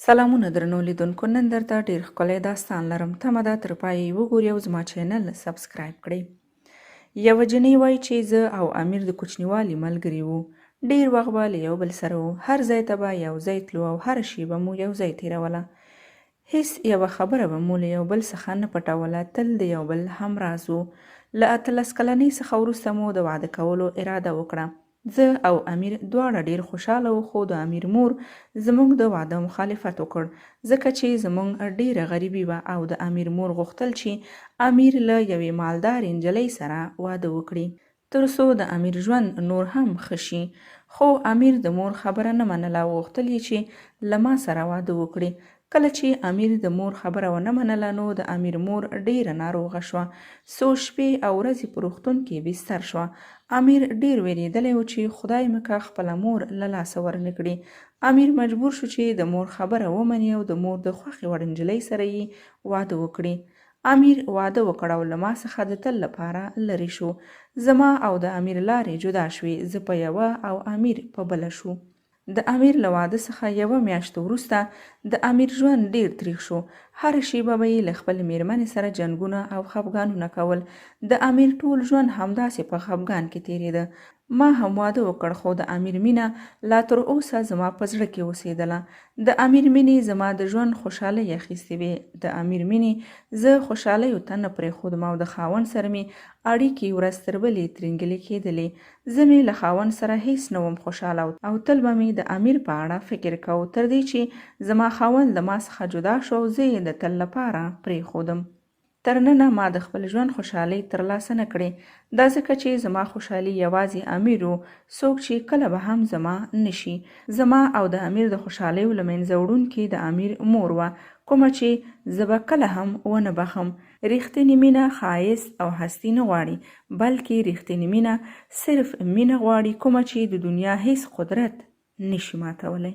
سلامونه درنو لیدونکو، نن درته ډیر ښکلی داستان لرم، تمه ده تر پایه یې وګورئ او زما چینل سبسکرایب کړئ. یوه جنۍ وایي چې زه او امیر د کوچنیوالي ملګري وو، ډیر وخت به له یو بل سره وو، هر ځای ته به یو ځای تلو او هره شیبه مو یو ځای تیروله. هیڅ یوه خبره به مو له یو بل څخه نه پټوله، تل د یو بل همراز وو. له 18 کلنۍ څخه وروسته مو د واده کولو اراده وکړه. زه او امیر دواړه ډیر خوشاله وو، خو د امیر مور زموږ د واده مخالفت وکړ، ځکه چې زموږ ډیره غریبي وه او د امیر مور غوښتل چې امیر له یوې مالدارې نجلۍ سره واده وکړي، تر څو د امیر ژوند نور هم ښه شي، خو امیر د مور خبره نه منله او غوښتل یې چې له ما سره واده وکړي. کله چې امیر د مور خبره ونه منله، نو د امیر مور ډیره ناروغه شوه، څو شپې او ورځې په روغتون کې بستر شوه. امیر ډیر ویریدلی و چې خدای مه که خپله مور له لاسه ورنه کړي. امیر مجبور شو چې د مور خبره ومني او د مور د خوښې وړ نجلۍ سره یې واده وکړي. امیر واده وکړ او له ما څخه د تل لپاره لرې شو. زما او د امیر لارې جدا شوې، زه په یوه او امیر په بله شو. د امیر له واده څخه یوه میاشت وروسته د امیر ژوند ډیر تریخ شو. هره شیبه به یې له خپلې میرمنې سره جنګونه او خفګانونه کول. د امیر ټول ژوند همداسې په خفګان کې تیریده. ما هم واده وکړ، خو د امیر مینه لا تر اوسه زما په زړه کې اوسیدله. د امیر مینې زما د ژوند خوشحالۍ اخیستې وې. د امیر مینې زه خوشحالیو ته نه پرېښودم او د خاوند سره مې اړیکې ورځ تر بلې ترینګلې کېدلې. زه مې له خاوند سره هیڅ نه وم خوشحاله او تل به مې د امیر په اړه فکر کاوه، تر دې چې زما خاوند له ما څخه جدا شو او زه یې د تل لپاره پرېښودم. تر ننه ما د خپل ژوند خوشحالۍ تر لاسه نه کړې، دا ځکه چې زما خوشحالي یوازې امیر و، څوک چې کله به هم زما نه شي. زما او د امیر د خوشحالیو له منځه وړونکې د امیر مور وه، کومه چې زه به کله هم ونه بخښم. رښتینې مینه ښایست او هستي نه غواړي، بلکې رښتینې مینه صرف مینه غواړي، کومه چې د دنیا هیڅ قدرت نه شي ماتولی.